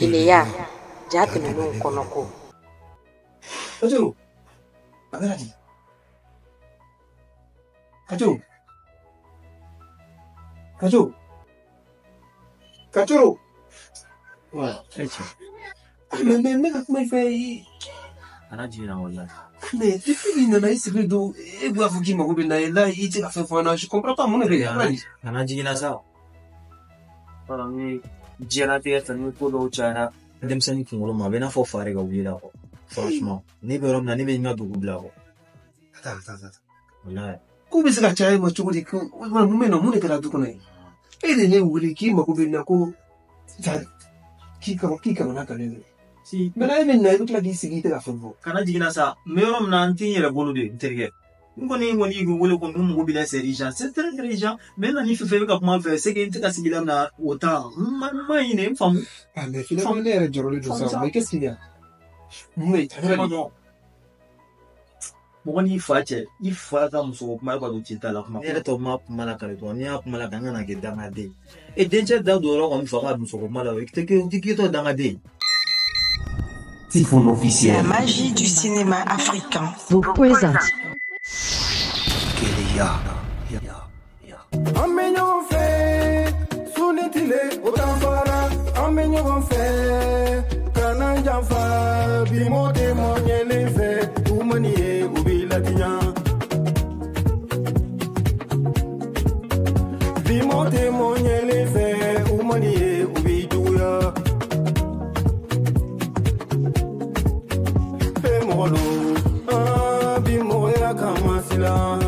Keleya, ja tɛmɛnenw kɔnɔ ko. Kajo, a bɛ di? Kajo, Kajo, Kajo. Ouais, e cɛ. Mais ne ka kuma i fɛ i. Kana jigin na walahi. Mais depuis i nana i sigilen don e b'a fɔ k'i mago bɛ na ye la i tɛ ka fɛn fɔ an na, je comprends pas mun de bɛ yen, a bɛ di? Kana jigin na sa. Voilà, ni diɲɛlatigɛ fɛ ni ko dɔw cayara denmisɛnnin kunkolo ma a bɛ i n'a fɔ fa de ka wuli la quoi. Franchement, ne bɛ yɔrɔ min na ne bɛ n ka dugu bila quoi. Attends, attends, attends. Walahi. Ko bɛ se ka caya e ma cogo di ko mun bɛ yen nɔ, mun de kɛra du kɔnɔ yen? E de ye ne wele k'i mago bɛ n na ko k'i kamana gannen don. Si. Mais e bɛ na i bɛ tila k'i sigi i tɛ ka fɛn fɔ. Kana jigin na sa, n bɛ yɔrɔ min na n tɛ n yɛrɛ bolo de n terikɛ. N kɔni y'i wele ko n mago b'i la, c'est urgent, c'est très très urgent. Mais na ni fɛn fɛn bɛ ka kuma n fɛ, c'est que n tɛ ka sigida min na o temps n ma ɲinɛ n faamu. Ah mais finalement ne yɛrɛ jɔrɔlen don sa, mais qu'est-ce qu'il y a? Mun bɛ yen? A bɛ di? Mɔgɔ n'i fa cɛ, i fa ka muso kuma e b'a dɔn ci t'a la kuma. Ne yɛrɛ tɔ ma kuma la kare dɔrɔn, n'i y'a kuma la kan ka na kɛ dangaden. E dencɛ da don yɔrɔ kɔni fa ka muso kuma la, i tɛ k'i tɔ dangaden. Typhon officiel. La magie du cinéma africain vous présente. Keleya. An bɛ ɲɔgɔn fɛ su ni tile o t'an fara, an bɛ ɲɔgɔn fɛ kana janfa bi mɔ tɛ mɔ ɲɛlen fɛ u mani ye u b'i latiɲa. Bi mɔ tɛ mɔ ɲɛlen fɛ u mani ye u b'i juguya. Fɛn mɔgɔ lo, aa bi mɔgɔya kama silan.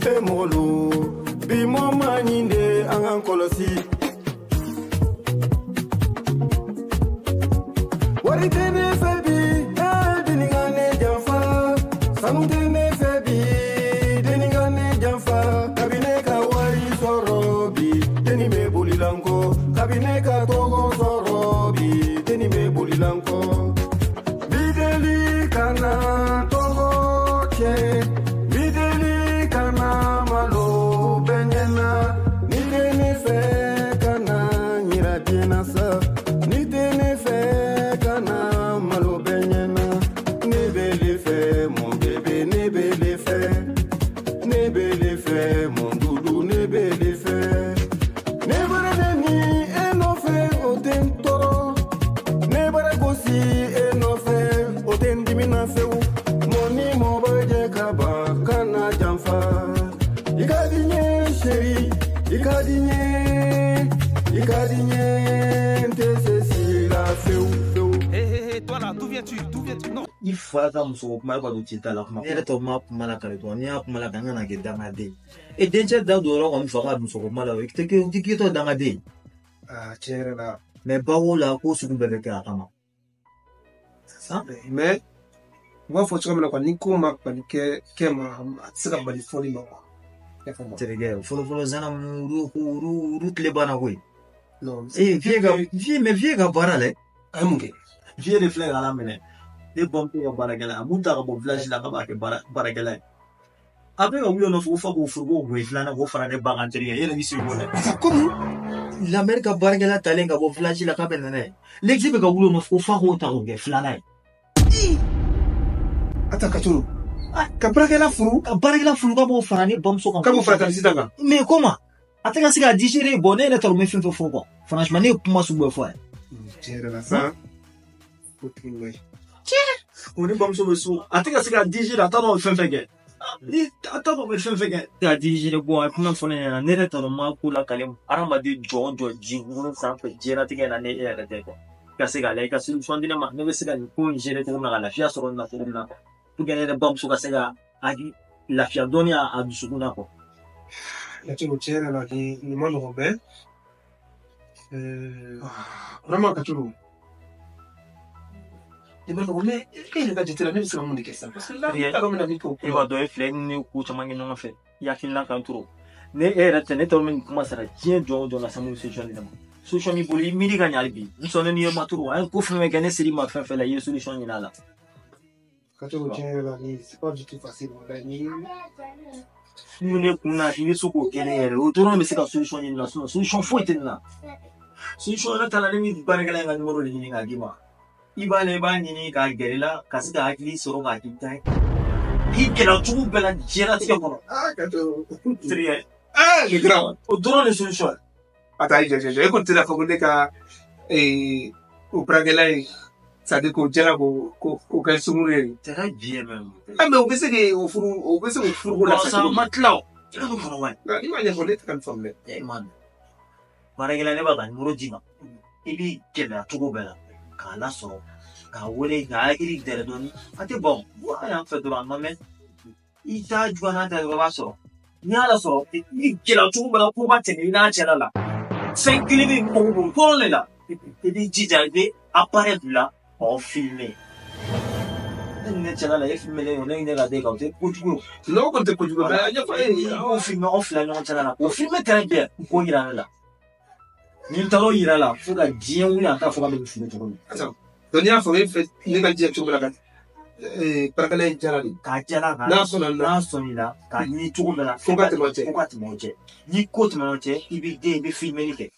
Fɛn mɔgɔ lo, bi mɔ ma ɲi de an k'an kɔlɔsi. Wari tɛ ne fɛ bi, deni ka ne janfa. Sanu tɛ ne fɛ bi, deni ka ne janfa. Kabi ne ka wari sɔrɔ bi, deni bɛ boli la n kɔ. Kabi ne ka tɔgɔ sɔrɔ bi, deni bɛ boli la n kɔ. Bideli kana tɔgɔ tiɲɛ, bideli kana malo bɛɛ ɲɛna. Ni tɛ ne fɛ kana yira diɲɛ na sa, ni tɛ ne fɛ kana malo bɛɛ ɲɛna. Ne bɛ le fɛ mon bébé, ne bɛ le fɛ, ne bɛ le fɛ mon doudou, ne bɛ le fɛ. Ne bara neni e nɔfɛ o tɛ n tɔɔrɔ, ne bara gosi e nɔfɛ o tɛ n dimi na fewu. Mɔ ni mɔ bɛ jɛ ka ban kana janfa. I ka di n ye chérie, i ka di n ye, i ka di n ye, n tɛ se si la fewu fewu. Hé hé hé, toi là, d'où viens-tu? D'où viens-tu? Non. I fa ka muso kuma e b'a dɔn ci t'a la kuma. Ne yɛrɛ tɔ ma kuma la kare dɔrɔn, n'i y'a kuma la kan ka na kɛ dangaden. E dencɛ da don yɔrɔ kɔni fa ka muso kuma la, i tɛ k'i tɔ dangaden. Ah tiɲɛ yɛrɛ la. Mais bawo la ko sugu bɛɛ bɛ kɛ a kama. Mais u b'a fɔ cogo min na quoi, ni ko ma bali kɛ ma a tɛ se ka bali fɔli ma quoi. Terikɛ fɔlɔ fɔlɔ zana minnu olu tile banna koyi. Non. Ee vieux ka vieux mais vieux ka baara lɛ. A ye mun kɛ? Vieux de filɛ k'a minɛ. Ne bamuso ka baarakɛla a mun ta ka bɔ village la k'a b'a kɛ baarakɛla ye. A bɛ ka wuli o nɔfɛ ko f'a k'o furu k'o gosi filanan k'o fara ne ba kan terikɛ e yɛrɛ b'i sigi o la. Komi la mère ka baarakɛla talen ka bɔ village la k'a bɛ na n'a ye. L'exi bɛ ka wuli o nɔfɛ ko f'a k'o ta k'o kɛ filanan ye. Attends Kajo, ka baarakɛla furu? Ka baarakɛla furu k'a b'o fara ne bamuso kan. K'a b'o fara Kalisi ta kan? Mais comment? A tɛ ka se k'a digérer, bon ne yɛrɛ t'a dɔn n bɛ fɛn fɛn fɔ quoi. Franchement ne ye kuma sugu bɛɛ fɔ a ye. Tiɲɛ yɛrɛ la sa, o tigi ma ɲi. O ni bamuso bɛ so, a tɛ ka se k'a digérer, a t'a dɔn a bɛ fɛn fɛn kɛ. Ni a t'a dɔn a bɛ fɛn fɛn kɛ. K'a digérer bon a ye kuma fɔ ne ɲɛna, ne yɛrɛ t'a dɔn n ma ko lakale hadamaden jɔ o jɔ diɲɛ sanfɛ diɲɛlatigɛ in na ne e yɛrɛ tɛ quoi. I ka se k'a lajɛ i ka solution di ne ma, ne bɛ se ka nin ko in gérer cogo min na ka lafiya sɔrɔ nin na cogo min na quoi. Pour que ne yɛrɛ bamuso ka se ka a lafiya dɔɔni a dusukun na quoi. Kajo tiɲɛ yɛrɛ la nin ma nɔgɔn bɛɛ. Vraiment Kajo, nin ma nɔgɔn mais e yɛrɛ ka jate la ne bɛ se ka mun de kɛ sisan? Parce que là n t'a dɔn n bɛna min kɛ o ko I la. b'a dɔn e filɛ ni ko caman kɛ ɲɔgɔn fɛ, i hakilina kan trop. Ne e yɛrɛ tɛ ne t'a dɔn n bɛ nin kuma sara diɲɛ jɔn o jɔn na sa mun bɛ solution di ne ma. Solution b'i bolo i miiri ka ɲɛ hali bi. N sɔnnen n'i ye ma trop, an ye ko fɛn fɛn kɛ ne ser'i ma fɛn fɛn la i ye solution ɲini a la. Kajo tiɲɛ yɛrɛ la nin c'est pas du tout facile walahi ni. Min ne kun na i bɛ se k'o kɛ ne yɛrɛ o dɔrɔn bɛ se ka solution ɲini na sinon solution foyi tɛ nin na. Solution yɛrɛ ta la ne bɛ baarakɛla in ka numéro de ɲini k'a d'i ma. I b'a la i b'a ɲini k'a gɛrɛ i la ka se ka hakili sɔrɔ k'a k'i ta ye. I gɛlɛya cogo bɛɛ la diɲɛlatigɛ kɔnɔ. Ah, Kato. Terikɛ. Ah, le grand. O dɔrɔn de solution ye. Attends, je écoute la fois que o baarakɛla in c'est-à-dire k'o jala k'o kɛ sunguru ye. Très bien même. Ah, mais o bɛ se k'o furu o bɛ se k'o furuko la sa. Ma tila o. I ka kɔnɔ wa. I m'a ɲɛfɔ ne tɛ ka nin faamu dɛ. E ma baarakɛla ne b'a ka numéro d'i ma. I b'i gɛlɛya cogo bɛɛ la k'a lasɔrɔ k'a wele k'a hakili dɛrɛ dɔɔni a tɛ ban o y'an fɛ dɔrɔn a ma mɛn i t'a juguya n'a ta dɔrɔn i b'a sɔrɔ n'i y'a lasɔrɔ i b'i gɛlɛya cogo bɛɛ la ko ba tɛmɛ i n'a cɛla la fɛn kelen bɛ mɔgɔ bolo kɔrɔ de la i b'i jija i bɛ appareil bila k'aw filmer. Ne ni ne cɛla la e filmelen don ne ni ne ka den kan o tɛ kojugu ye. Non, o kɔni tɛ kojugu ye mais a ɲɛfɔ e ye. I b'o filmer aw fila ɲɔgɔn cɛla la k'o filmer très bien k'o yira ne la. Ni n taara o yira la fo ka diɲɛ wuli a t'a fɔ k'a bɛ nin filmer cogo min. Attends, donc n'i y'a faamu e fɛ ne ka jija cogo min na ka baarakɛla in jala de. K'a jala ka n'a sɔnna n'a sɔnna la k'a ɲini cogo bɛɛ la. Fo ka tɛmɛ o cɛ. Fo ka tɛmɛ o cɛ. Ni ko tɛmɛna o cɛ i b'i den i bɛ filmeli kɛ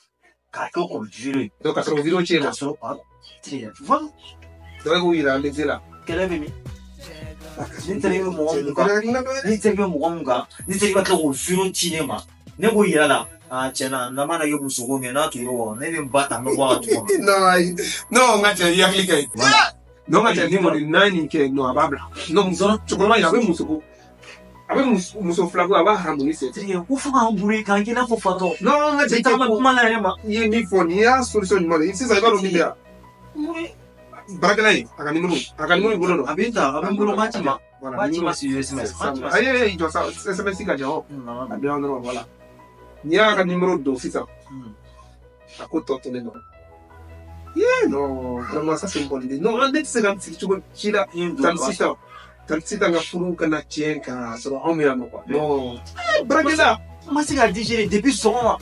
k'a kɛ comme vidéo ye. Donc ka sɔrɔ vidéo ci la. Ka sɔrɔ a tigɛ voilà. Donc e k'o yira lese la. Kɛlɛ bɛ min? Ni terikɛ bɛ mɔgɔ mun kan ni terikɛ bɛ mɔgɔ mun kan ni terikɛ bɛ tila k'o vidéo ci ne ma ne b'o yira la. Ah tiɲɛna n'a mana kɛ musoko min ye n'a tun y'o ne bɛ n ba ta n bɛ bɔ a ka du kɔnɔ. Non ayi non n ka cɛ i hakili ka ɲi. Non n ka cɛ ni kɔni n'a ye nin kɛ non a b'a bila. Non muso cɛkɔrɔba in a bɛ musoko a bɛ muso fila ko a b'a haramu ni sen. Terikɛ ko fo k'an buru k'an k'i n'a fɔ fatɔ. Non n ka cɛ i taama kuma la yɛrɛ ma. I ye min fɔ nin y'a solution ɲuman de ye sisan i b'a dɔn min bɛ yan. Baarakɛla in a ka numéro i bolo don. A bɛ ta a bɛ n bolo n b'a ci ma. N b'a ci ma sur SMS. Ayi ayi jɔ sa SMS ka jan o. A bɛ yan dɔrɔn voilà. N'i y'a ka numéro don sisan a ko tɔ tolen don. Yeah, non, vraiment ça c'est une bonne idée. Non, ne tɛ se ka n sigi cogo si la tan sisan ka furu kana tiɲɛ ka sɔrɔ anw bɛ yan nɔ quoi. Non, baarakɛla. N ma se ka digérer depuis sɔgɔma.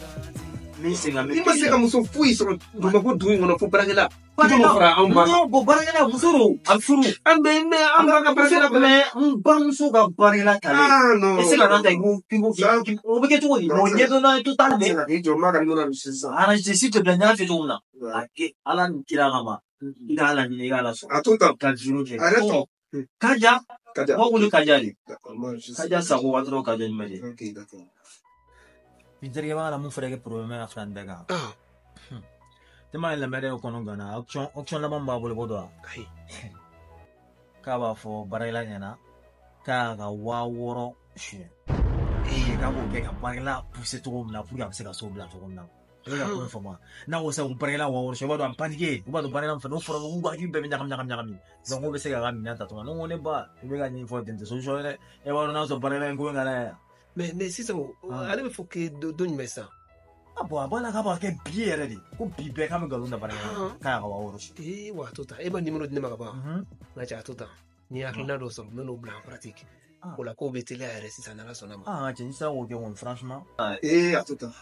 N bɛ segin ka I ma se ka muso foyi sɔrɔ Bamakɔ dugu in kɔnɔ fo baarakɛla. Fara anw ba. Non, bon baarakɛla muso don a bɛ furu. An bɛ mais an b'a ka baarakɛla mais n bamuso ka baarakɛla talen. Ah non. E se ka n'a ta i ko k'i ko o bɛ kɛ cogo di? Mɔgɔ ɲɛdɔnna ye total de. I jɔ n b'a ka numéro la sisan. Enregistré s'il te plaît n y'a fɔ cogo min na. A kɛ Ala ni kira kama. I k'a laɲini i k'a lasɔrɔ. A to tan. Ka juru kɛ. A yɛrɛ tɔ. Kaja. Kaja. Mɔgɔ wele Kaja de. D'accord, moi je sais. Kaja Sako wa dɔrɔn Kaja ɲuman de. Ok, d'accord. N terikɛ b'a la mun fɛnɛ kɛ problème ya fila nin bɛɛ kan. Ne m'a ye lamɛn kɔnɔ Gana option laban b'a bolo ko dɔ wa? Ayi. K'a b'a fɔ baarakɛla ɲɛna k'a y'a ka 6000 suɲɛ. K'a b'o kɛ ka baarakɛla pousser cogo min na pour que a bɛ se ka so bila cogo min na. I bɛ ka ko in faamu wa? N'a ko sisan ko baarakɛla 6000 suɲɛ i b'a dɔn a bɛ paniquer u b'a dɔn baarakɛla min fɛ n'o fɔra k'u hakili bɛɛ bɛ ɲagami ɲagami ɲagami. Donc o bɛ se k'a ka minɛn ta cogo min na. Ne ko ne ba i bɛ ka nin fɔ ten tɛ solution ye dɛ. E b'a dɔn n'a sɔrɔ baarakɛla in ko in ka n'a ye. Mais sisan ale bɛ fɔ k'e don jumɛn sisan? Ah bon a b'a la k'a b'a kɛ bi yɛrɛ de ko bi bɛɛ k'a bɛ nkalon da baarakɛla k'a y'a ka 6000 suɲɛ. Ee wa a to tan e ma numéro di ne ma ka ban. N ka cɛ a to tan ni hakilina dɔ sɔrɔ n bɛ n'o bila en pratique. O la kow bɛ teliya yɛrɛ sisan n'Ala sɔnna ma. Ah cɛ ni sera k'o kɛ kɔni franchement. Ee a to tan.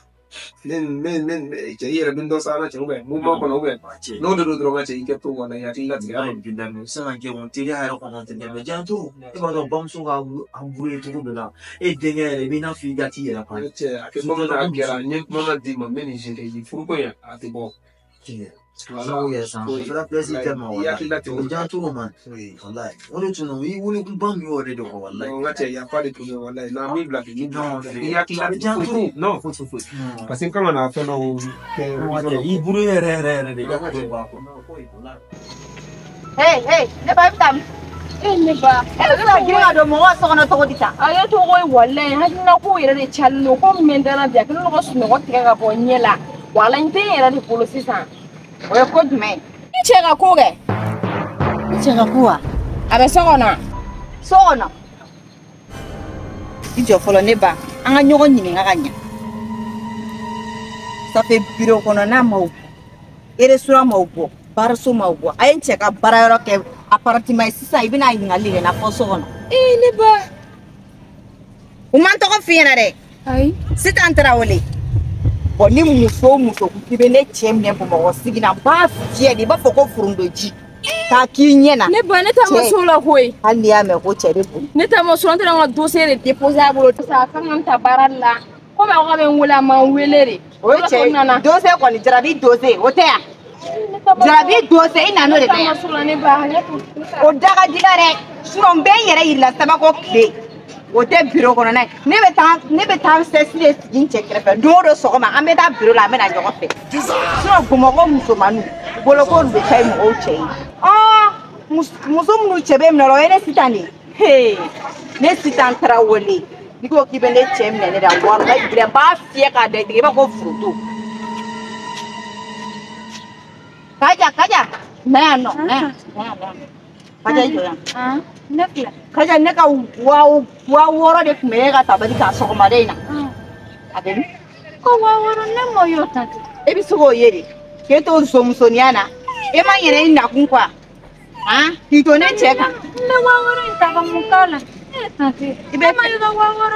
Ne cɛ i yɛrɛ bɛ dɔ sa an na cɛ ou bien mouvement kɔnɔ ou bien n'o de don dɔrɔn ka cɛ i kɛ to kɔnɔ i hakili latigɛ. Ayi bilahi o se ka kɛ kɔni teliya yɛrɛ kɔnɔ tɛ dɛ mais janto e b'a dɔn bamuso ka embrouillé cogo dɔ la e denkɛ yɛrɛ i b'i n'a fɔ i ka t'i yɛrɛ pan. Cɛ a kɛ comme a kɛra n ye kuma d'i ma n bɛ nin gérer nin furuko in a tɛ bɔ. Voilà, o fera plaisir tellement walahi. O janto o ma. Walahi o de tun don i wele kun ba min y'o de kɔ walahi. Non n ka cɛ y a pas de problème walahi n'a min bila k'i non i hakili la janto non foyi foyi. Parce que n kan ka na fɛn dɔw kɛ. I buru yɛrɛ yɛrɛ yɛrɛ de i ka ko in b'a kɔnɔ. Hey hey ne ba i bɛ taa min? E ne ba. E bɛ se ka girin ka don mɔgɔw ka so kɔnɔ cogo di tan? A ye tɔgɔ ye walayi hakilina ko yɛrɛ de cayalen don ko min bɛ n da la bi a kɛlen don ka sunɔgɔ tigɛ ka bɔ n ɲɛ la walayi n tɛ n yɛrɛ de bolo sisan. O ye ko jumɛn ye? I cɛ ka ko kɛ. I cɛ ka ko wa? A bɛ so kɔnɔ. So kɔnɔ. I jɔ fɔlɔ ne ba an ka ɲɔgɔn ɲininka ka ɲa. Ça fait bureau kɔnɔna m'aw bɔ, restaurant m'aw bɔ, baaraso m'aw bɔ. A ye n cɛ ka baarayɔrɔ kɛ appartement ye sisan i bɛna ɲininkali de kɛ n na fɔ so kɔnɔ. Ee ne ba. U man tɔgɔ f'i ɲɛna dɛ. Ayi. Sitan Tarawele. Bon ni muso o muso ko k'i bɛ ne cɛ minɛ Bamakɔ sigi la n b'a fiyɛ de i b'a fɔ ko forontoji. K'a k'i ɲɛ na. Ne ba ne taa ma so la koyi. Hali n'i y'a mɛn ko cɛ de boli. Ne taa ma so la, n taara n ka dossier de déposer a bolo. Sisan a kan ka n ta baara de la. Komi a ko k'a bɛ n wele a ma n wele de. O ye cɛ ye. Dossier kɔni jarabi dossier o tɛ yan. Jarabi dossier i na n'o de tɛ yan. Ne taa ma so la ne ba hakɛ to. O da ka di la dɛ. Sinon n bɛ n yɛrɛ yir'i la Sabako tile. O tɛ bureau kɔnɔna ye. Ne bɛ taa sɛsi de sigi n cɛ kɛrɛfɛ don o don sɔgɔma an bɛ taa bureau la an bɛ na ɲɔgɔn fɛ. Sinon Bamakɔ musomaninw boloko bɛ taa ye mɔgɔw cɛ ye. Muso minnu cɛ bɛ minɛ o la o ye ne Sitan de ye. Hee ne Sitan Tarawele n'i ko k'i bɛ ne cɛ minɛ ne la walahi bilahi n b'a fiyɛ k'a da i tigɛ i b'a fɔ ko foronto. Kaja Kaja na yan nɔ na yan na yan na yan. Kaja i jɔ yan. Ne filɛ. Kaja ne ka 6000 de tun bɛ e ka tabali kan sɔgɔmada in na. A bɛ min? Ko 6000 ne m'o y'o ta ten. E bɛ se k'o ye de. K'e to musomusonya na. E ma yɛrɛ i nakun kuwa. Han k'i to ne cɛ kan. N bɛ 6000 in ta ka mun k'a la? E tante. I bɛ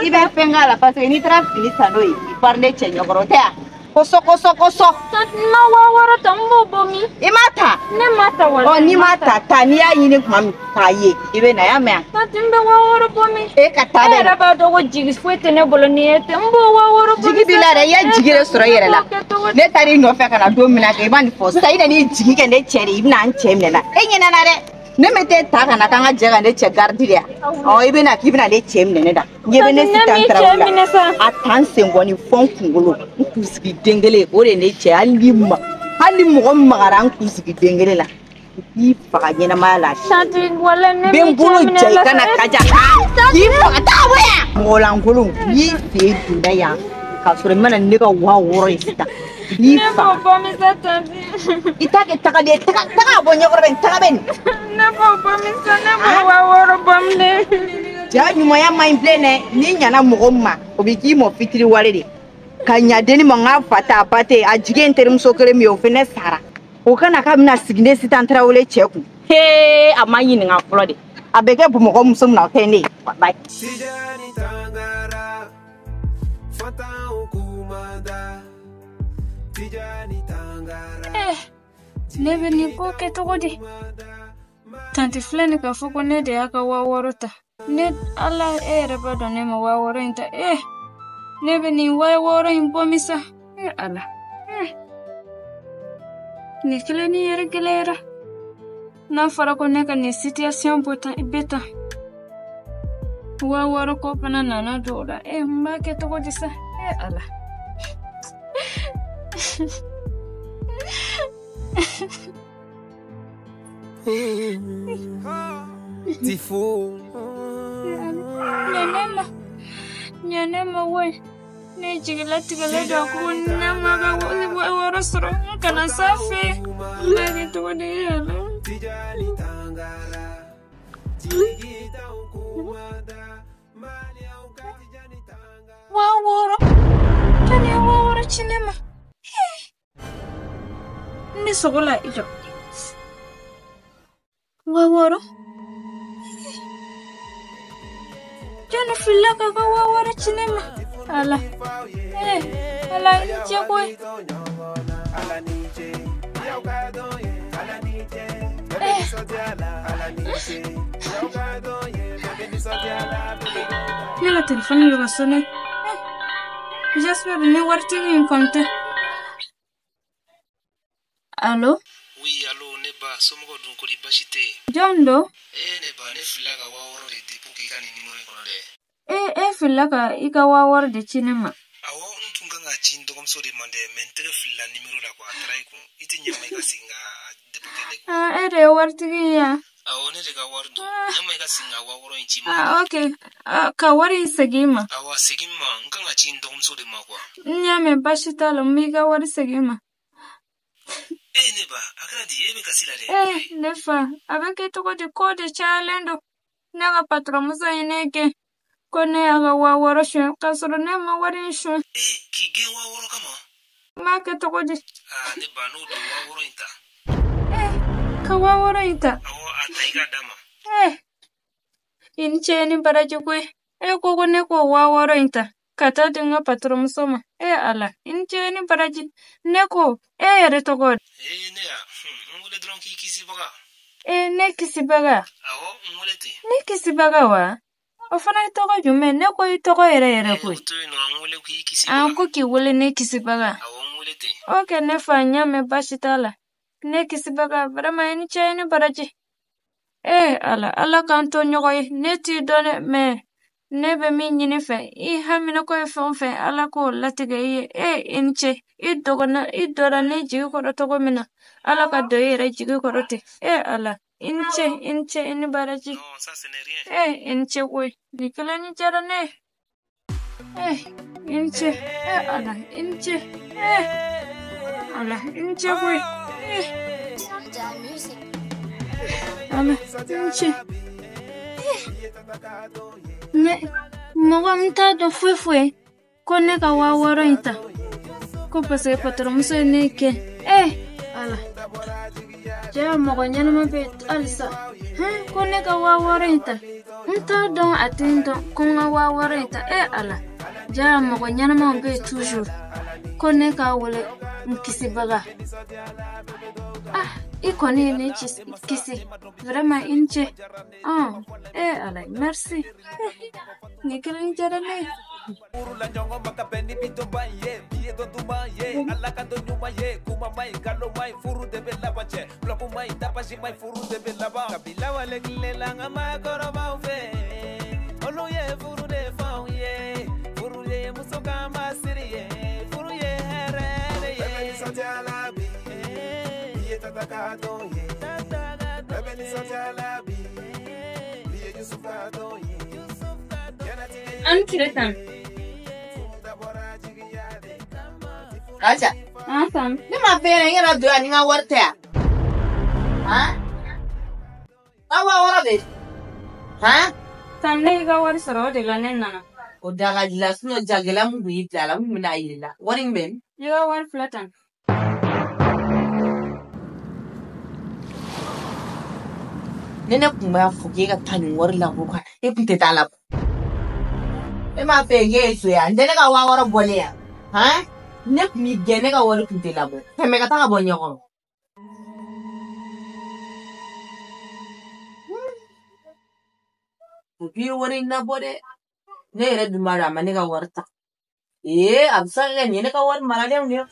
i bɛ fɛn k'a la parce que n'i taara fini san n'o ye i pari ne cɛ ɲɛkɔrɔ o tɛ yan. Kosɔ kosɔ kosɔ. Tante n ma 6000 ta n b'o bɔ min? I ma ta. Ne ma ta walahi. Ɔ n'i ma ta ta n'i y'a ɲini tuma min k'a ye i bɛ na y'a mɛn. Tante n bɛ 6000 bɔ min? E ka taa dɛ. E yɛrɛ b'a dɔn ko jigi foyi tɛ ne bolo ni e tɛ n b'o 6000 bɔ. Jigi b'i la dɛ i ye jigi de sɔrɔ i yɛrɛ la. Ne taara i nɔfɛ ka na don min na kɛ i ma nin fɔ sisan i nan'i jigi kɛ ne cɛ de ye i bɛna n cɛ minɛ na e ɲinɛ na dɛ. Ne bɛ t'e ta ka na k'an ka jɛ ka ne cɛ garidi de yan. Ɔ i bɛna k'i bɛna ne cɛ minɛ ne la. N ɲɛ bɛ ne Sitan Tarawele la. A ta n senkɔni fɔ n kunkolo n kunsigi den kelen o de ye ne cɛ hali ni ma hali ni mɔgɔ magara n kunsigi den kelen la n k'i faga ɲɛnamaya la. Tante walahi ne N bɛ n bolo jɛ i kana Kaja k'i faga taa bɔ yan. Mɔgɔlankolon n'i sen donna yan k'a sɔrɔ i ma na ne ka 6000 ye sisan. N'i faga. Ne b'o bɔ min sa tante. I t'a kɛ tagaden ye taga taga bɔ ɲɛkɔrɔ bɛ nin taga bɛ nin. Ne b'o bɔ min sa ne b'o 6000 bɔ min dɛ. Ja ɲumanya man ɲi bilen dɛ n'i ɲana mɔgɔ min ma o bɛ k'i mɔ fitiriwale de ka ɲa denni ma n k'a fa tɛ a ba tɛ a jigi ye n terimuso kelen min ye o fɛnɛ sara o kana k'a bɛna sigi ne Sitan Tarawele cɛ kun hee a ma ɲininka fɔlɔ de a bɛ kɛ Bamakɔ muso min na o tɛ ne ye walayi. Ne bɛ nin ko kɛ cogo di? Tante filɛ nin k'a fɔ ko ne de y'a ka 6000 ta. Ne Ala e yɛrɛ b'a dɔn ne ma 6000 in ta. Ne bɛ nin 6000 in bɔ min sa? Ala. Nin kelen ni yɛrɛ gɛlɛyara. N'a fɔra ko ne ka nin situation bɔ tan bɛ tan. 6000 ko fana nana don o la. N b'a kɛ cogo di sa? Ala. Tifo. Ɲanɛ ma woyi. Ne jigilatigɛlen don ko ne ma ka 6000 sɔrɔ n kana s'a fɛ. N b'a kɛ cogo di yɛrɛ? 6000. Jɔnni ye 6000 ci ne ma? Ne sogo la i jɔ. 6000. Jɔnni filila k'a ka 6000 ci ne ma? Ala. Ala i ni ce koyi. Ne ka telefɔni bɛ ka sonné. J'espère ni waritigi in kɔni tɛ. Allo? Oui, allo, ne ba, somɔgɔw dun ko di baasi tɛ yen? Jɔn don? Ne ba, ne filila ka 6000 de di pour que i ka nin numéro in kɔnɔ dɛ. E filila ka i ka 6000 de ci ne ma? Awɔ, n tun kan ka ci n dɔgɔmuso de ma dɛ, mais n tɛgɛ filila numéro la quoi, a taara i kun. I tɛ ɲɛ ma i ka segin ka dépôt kɛ ne kun. E de ye waritigi ye yan? Awɔ, ne de ka wari don. Ɲɛ ma i ka segin ka 6000 in ci n ma. Ok. Ka wari in segin i ma? Awɔ, segin n ma. N kan ka ci n dɔgɔmuso de ma quoi. N y'a mɛn baasi t'a la, n b'i ka wari segin i ma. Ne ba, a kɛra di? E bɛ kasi la dɛ. Ne fa, a bɛ kɛ cogo di? Ko de cayalen don. Ne ka patɔrɔmuso ye ne gɛn ko ne y'a ka 6000 suɲɛ k'a sɔrɔ ne ma wari in suɲɛ. K'i gɛn 6000 kama? N b'a kɛ cogo di? Ne ba, n'o don 6000 in ta. Ka 6000 in ta? Awɔ, a ta i k'a d'a ma. I ni ce ni baraji koyi. E ko ko ne k'o 6000 in ta ka taa di n ka patɔrɔmuso ma. Ala, i ni ce ni baraji. Ne ko, e yɛrɛ tɔgɔ? Ne ya, n wele dɔrɔn k'i kisi baga. E ne kisibaga. Awɔ, n wele ten. Ne kisibaga wa? O fana ye tɔgɔ jumɛn? Ne ko i tɔgɔ yɛrɛ yɛrɛ koyi. O to yen nɔ, n wele k'i kisibaga. An ko k'i wele ne kisibaga. Awɔ, n wele ten. Ok, ne fa, n y'a mɛn, baasi t'a la. Ne kisibaga, vraiment i ni ce, i ni baraji. Eh Ala, Ala k'an to ɲɔgɔn ye. Ne t'i dɔn dɛ, mais ne bɛ min ɲini fɛ, i haminako ye fɛn o fɛn, Ala k'o latigɛ i ye. E i ni ce, i dɔgɔna, i dɔra ne jigi kɔrɔ cogo min na, Ala ka don i yɛrɛ jigi kɔrɔ ten. E Ala, i ni ce, i ni ce, i ni baraji. Non, ça ce n'est rien. E i ni ce koyi, nin kelen ni diyara ne ye. E i ni ce, e Ala, i ni ce, e Ala, i ni ce koyi. E Ala, i ni ce. Ne mɔgɔ n t'a dɔn foyi foyi ko ne ka 6000 in ta ko parce que patɔrɔmuso ye ne kɛ. Eh Ala, cɛ mɔgɔ ɲɛnama bɛ halisa hɛn ko ne ka 6000 in ta, n t'a dɔn, a tɛ n dɔn ko n ka 6000 in ta. Eh Ala, ja mɔgɔ ɲɛnamaw bɛ yen toujours ko ne k'a wele n kisibaga. Ah, i kɔni ye ne kisi vraiment, i ni ce. Eh Ala, merci. Nin kelen diyara ne ye. An tile tan. Kaja. An tan. Ne ma fɛn ɲɛna, n yɛrɛ don yan ni n ka wari tɛ yan. Han? Ka 6000 bɛ. Han? Tan, ne y'i ka wari sɔrɔ, o de la ne nana. O da ka di la, sinon jagɛlɛya mun kun y'i bila a la, n kun bɛna yir'i la. Wari in bɛ min? I ka wari filɛ tan. Ne kun b'a fɔ k'e ka taa nin wari labɔ kan, e kun tɛ taa labɔ. E m'a fɛ k'e ye so yan, n tɛ ne ka 6000 bɔlen yan. Han? Ne kun b'i gɛn, ne ka wari kun tɛ labɔ. Tɛmɛ ka taa ka bɔ ɲɔgɔn. O k'i ye wari in labɔ dɛ. Ne yɛrɛ dun b'a dɔn a ma ne ka wari ta. Ee, a bɛ se ka kɛ nin ye ne ka wari maralenw de.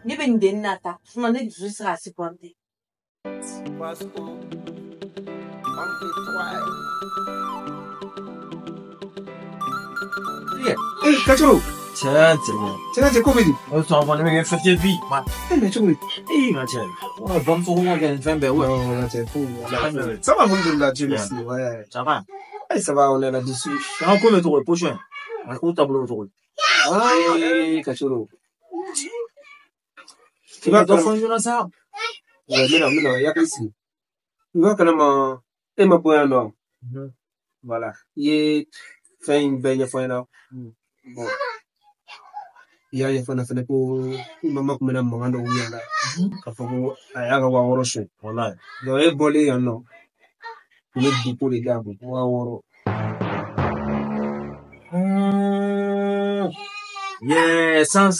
Ne bɛ nin dennin nata, sinon ne dusu tɛ se k'a supporter. Eh, Kachoro. Tiens, tiens. Tiens, c'est quoi, Mehdi? On s'en va, mais fais vie. Eh, mais tu vois. Eh, ma tiens. On va vendre son roi, gagne 20 ben ouais. Non, c'est fou. Ça va, alhamdoulilah, Dieu merci. Ouais. Ça va. Eh, ça va, on est là-dessus. C'est encore le tour prochain. On tableau tour. Ah, Kachoro. Tu vas t'en faire ça? Ouais, mais non, mais non, il y a ici. Tu vois, quand même, e ma bɔ yan nɔ. Voilà. I ye fɛn in bɛɛ ɲɛfɔ n ɲɛna. Bon. I y'a ɲɛfɔ n ɲɛna fɛnɛ ko i mama kun bɛna mankan dɔ wuli yan la. K'a fɔ ko a y'a ka 6000 suɲɛ. Walayi. Donc e bɔlen yan nɔ, u ye dépôt de d'a ma 6000. Yeah, san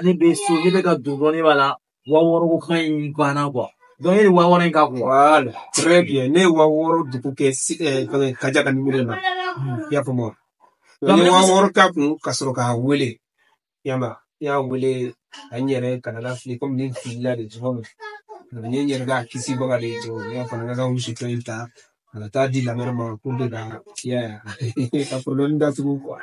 ne bɛ so, ne bɛ ka don dɔɔnin b'a la. 6000 ko kan in banna quoi. Donc e ye 6000 in k'a kun. Voilà, très bien. Ne ye 6000 dugu kɛ fɛngɛ Kaja ka numéro la. I y'a faamu wa? Donc n ye 6000 k'a kun ka sɔrɔ k'a wele. I y'a mɛn? I y'a wele a n yɛrɛ kana lafili komi ni n filila de, tu vois. N ye n yɛrɛ k'a kisibaga de ye, tu vois. I y'a faamu, n ka taa wusutɔ in ta ka na taa di lamɛri ma pour que ka i y'a ye ka problème datugu quoi.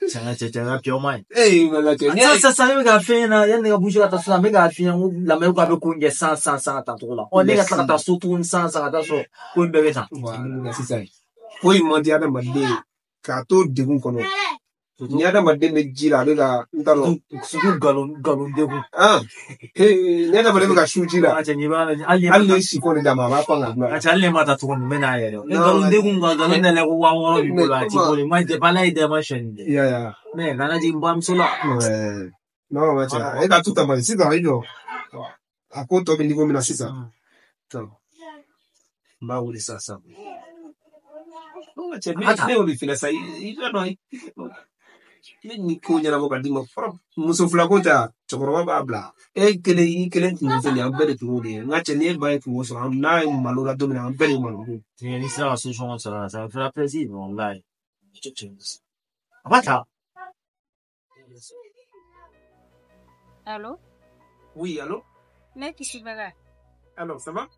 Tiɲɛ cɛ cɛ ka piɔ man ɲi. Eh, wala cɛ. Sisan ne bɛ k'a f'i ɲɛna yanni ne ka bouger ka taa so la, n bɛ k'a f'i ɲɛna ko lamɛri ko a bɛ ko in kɛ san ka taa cogo la. Ɔ ne ka tila ka taa so tuguni san ka taa sɔrɔ ko in bɛɛ bɛ tan. Voilà, sisan foyi man di adamaden ye k'a to degun kɔnɔ. Ni adamaden bɛ ji la, a bɛ ka n t'a dɔn. Surtout nkalon degun. Ah, ni adamaden bɛ ka su ji la. A cɛ n'i b'a lajɛ hali ni ye sifɔn de d'a ma, a b'a pan ka bila. A cɛ hali ne ma taa tuguni, n bɛ n'a yɛrɛ. Nkalon degun ka nkalon nɛnɛ ko 6000 b'i bolo, a t'i bolo. Ma jɛ ala ye dɛmɛ siyɛn de. I y'a ye wa? Mais kana jigin bamuso la. Ouais. Non, ma cɛ, e ka to ta ma sisan, i jɔ. A ko tɔ bɛ niveau min na sisan. N b'a wele sisan. Non, ma cɛ, ne y'o de filɛ sa, i b'a dɔn. Ne ni ko ɲɛnabɔ ka d'i ma fɔlɔ. Muso fila ko tɛ, cɛkɔrɔba b'a bila. E kelen, i kelen kun filɛ nin ye, an bɛɛ de tun y'o de ye. N ka cɛ, ni e ba ye kungo sɔrɔ, n'a ye malo la don min na, an bɛɛ de ye malo. N'i sera ka solution sɔrɔ, ça me fera plaisir, wallahi. A b'a ta. Allô? Oui, allô? Ne kisibaga. Alors, ça va?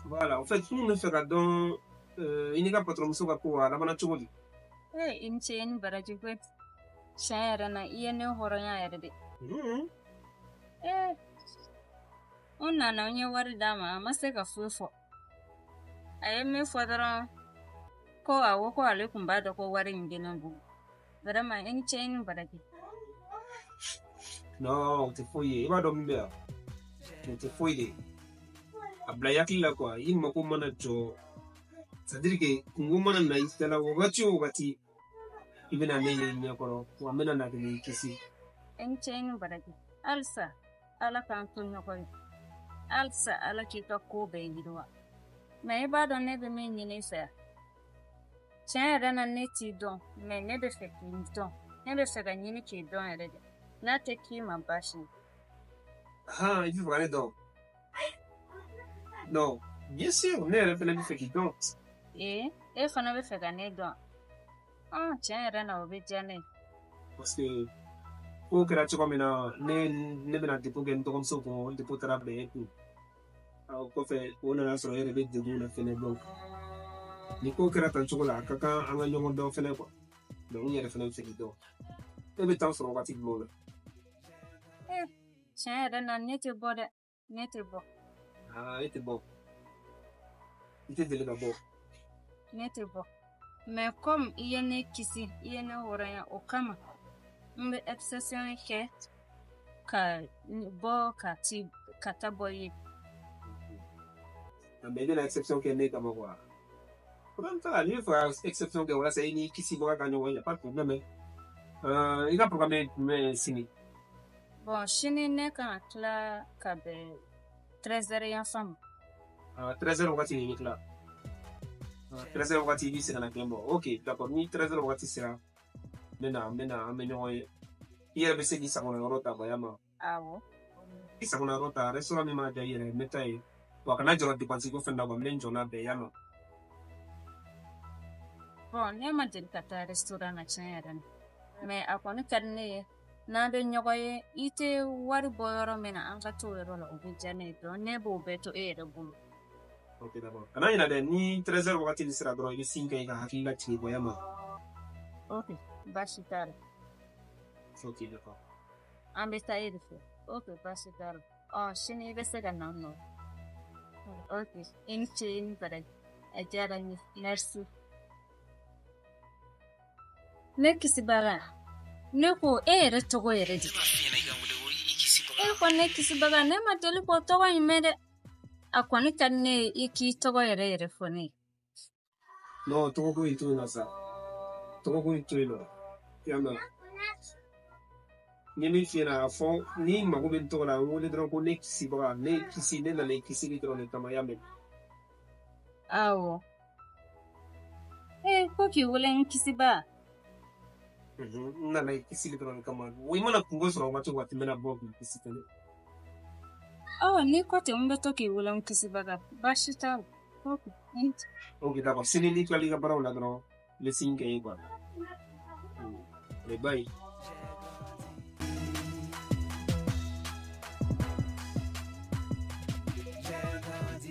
Voilà, en fait, n bɛ fɛ ka dɔn i n'i ka patron muso ka ko a labanna cogo di? Ee, i ni ce, i ni baraji koyi. Tiɲɛ yɛrɛ na, i ye ne hɔrɔnya yɛrɛ de. Ee, n nana, n ye wari d'a ma, a ma se ka foyi fɔ. A ye min fɔ dɔrɔn, ko awɔ, ko ale tun b'a dɔn ko wari in bɛ ne bolo. Vraiment, i ni ce, i ni baraji. Non, o tɛ foyi ye. I b'a dɔn min bɛ yan? O tɛ foyi de ye. A bila i hakili la quoi, i mako mana jɔ, c'est à dire que kungo mana na i da la wagati o wagati, i bɛna ne ye ɲɛkɔrɔ, wa n bɛna na ka n'i kisi. I ni ce, i ni baraji. Halisa, Ala k'an to ɲɔgɔn ye. Halisa, Ala k'i ka ko bɛɛ yiriwa. Mais i b'a dɔn ne bɛ min ɲini i fɛ. Tiɲɛ yɛrɛ na, ne t'i dɔn, mais ne bɛ fɛ k'i dɔn. Ne bɛ fɛ ka ɲini k'i dɔn yɛrɛ de. N'a tɛ k'i ma baasi ye. Ah, i bɛ fɛ ka ne dɔn? Non, bien sûr, ne yɛrɛ fɛnɛ bɛ fɛ k'i dɔn. Ee, e fana bɛ fɛ ka ne dɔn? Ɔn, tiɲɛ yɛrɛ na, o bɛ diya ne ye. Parce que ko kɛra cogo min na, ne bɛna dépôt kɛ n dɔgɔmuso kun, o dépôt taara bɛn e kun. O kɔfɛ, o nana sɔrɔ e yɛrɛ bɛ degun na fɛnɛ, donc ni ko kɛra tan cogo la, a ka kan an ka ɲɔgɔn dɔn fɛnɛ quoi. Donc n yɛrɛ fɛnɛ bɛ fɛ k'i dɔn. E bɛ temps sɔrɔ waati jumɛn na? Ee, tiɲɛ yɛrɛ na, ne tɛ bɔ dɛ. Ne tɛ bɔ. Ah, e tɛ bɔ. I tɛ deli ka bɔ. Ne tɛ bɔ. Mais comme i ye ne kisi, i ye ne hɔrɔnya, o kama, n bɛ exception kɛ ka bɔ ka ti ka taa bɔ i ye. Mais i bɛna exception kɛ ne kama quoi. Problème t'a la, n'i bɛ fɛ ka exception kɛ walasa i n'i kisibaga ka ɲɔgɔn ye, y a pas de problème. I ka programme ye jumɛn ye sini? Bon, sini ne kan ka tila ka bɛn 13h yan fan ma. Ah, 13h wagati i bɛ tila. 13h wagati i bɛ segin ka na kɛ bɔ. Ok, d'accord, ni 13h wagati sera, n bɛ na, n bɛ na, an bɛ ɲɔgɔn ye. I yɛrɛ bɛ se k'i sagona yɔrɔ ta Bayama. Awɔ. I sagona yɔrɔ ta, restaurant min mana diya i yɛrɛ ye, n bɛ taa yen. Wa kana jɔrɔ dépense ko fɛn na quoi, n bɛ n jɔ n'a bɛɛ ye, y'a mɛn? Bon, ne ma deli ka taa restaurant na tiɲɛ yɛrɛ na. Mais a kɔni ka di ne ye, n'an bɛ ɲɔgɔn ye, i tɛ wari bɔ yɔrɔ min na, an ka t'o yɔrɔ la, o bɛ diya ne ye. Donc ne b'o bɛɛ to e yɛrɛ bolo. Ok, d'accord. Kana ɲinɛ dɛ, ni 13h wagati nin sera dɔrɔn, i bɛ sin kɛ i ka hakili lajigin Bayama. Ok, baasi t'a la. Ok, d'accord. An bɛ taa e de fɛ. Ok, baasi t'a la. Ɔ, sini i bɛ se ka na n nɔ. Ok, i ni ce, i ni baraji. A diyara n ye. Merci. Ne kisibaga, ne ko e yɛrɛ tɔgɔ yɛrɛ di? E ko ne kisibaga, ne ma deli k'o tɔgɔ in mɛn dɛ. A kɔni ka di ne ye i k'i tɔgɔ yɛrɛ yɛrɛ fɔ ne ye. Non, tɔgɔ ko in to yen nɔ sa. Tɔgɔ ko in to yen nɔ. I y'a mɛn? N ye min f'i ɲɛna, a fɔ n'i mago bɛ n tɔgɔ la, n wele dɔrɔn ko ne kisibaga, ne kisi, ne nana i kisili dɔrɔn de kama, i y'a mɛn? Awɔ. Ee, ko k'i wele n kisiba. N nana i kisili dɔrɔn de kama. I mana kungo sɔrɔ waati o waati, n bɛna bɔ k'i kisi fɛnɛ. Ɔ, n'i ko ten, n bɛ to k'i wele n kisibaga. Baasi t'a la. Ok. Ok, d'accord. Sini n'i tilala i ka baaraw la dɔrɔn, n bɛ sin kɛ i ye quoi. Allez, bye.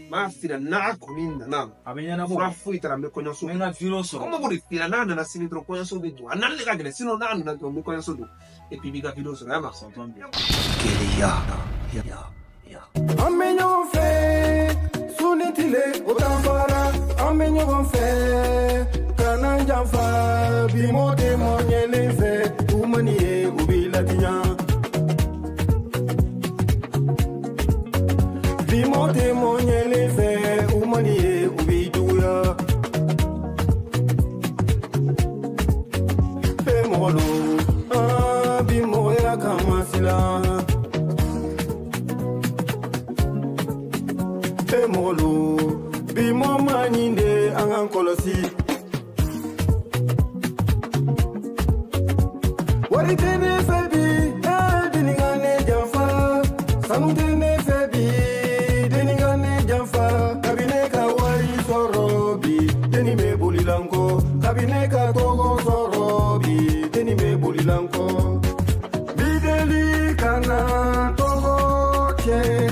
N b'a f'i ɲɛna, n'a kɔni nana, A bɛ ɲɛnabɔ. Fura foyi t'a la, n bɛ kɔɲɔso. N bɛ n ka vidéo sɔrɔ. Ko n b'o de f'i ɲɛna, n'a nana sini dɔrɔn, kɔɲɔso bɛ don. A nali de ka gɛlɛn, sinon n'a nana dɔrɔn, n bɛ kɔɲɔso don. Et puis i b'i ka vidéo sɔrɔ, y'a mɛn? Ça tombe bien. Keleya. Ya. Ya. An bɛ ɲɔgɔn fɛ su ni tile, o danfara. An bɛ ɲɔgɔn fɛ, kana janfa. Bi mɔ tɛ mɔ ɲɛlen fɛ, u man'i ye, u b'i ladiya. Bi mɔ tɛ mɔ ɲɛlen fɛ, u man'i ye, u b'i juguya. Fɛn mɔgɔ lo, aa, bi mɔgɔya kama silan. Fɛn mɔgɔ lo, bi mɔ ma ɲi de, an k'an kɔlɔsi. Kana tɔgɔ tiɲɛ.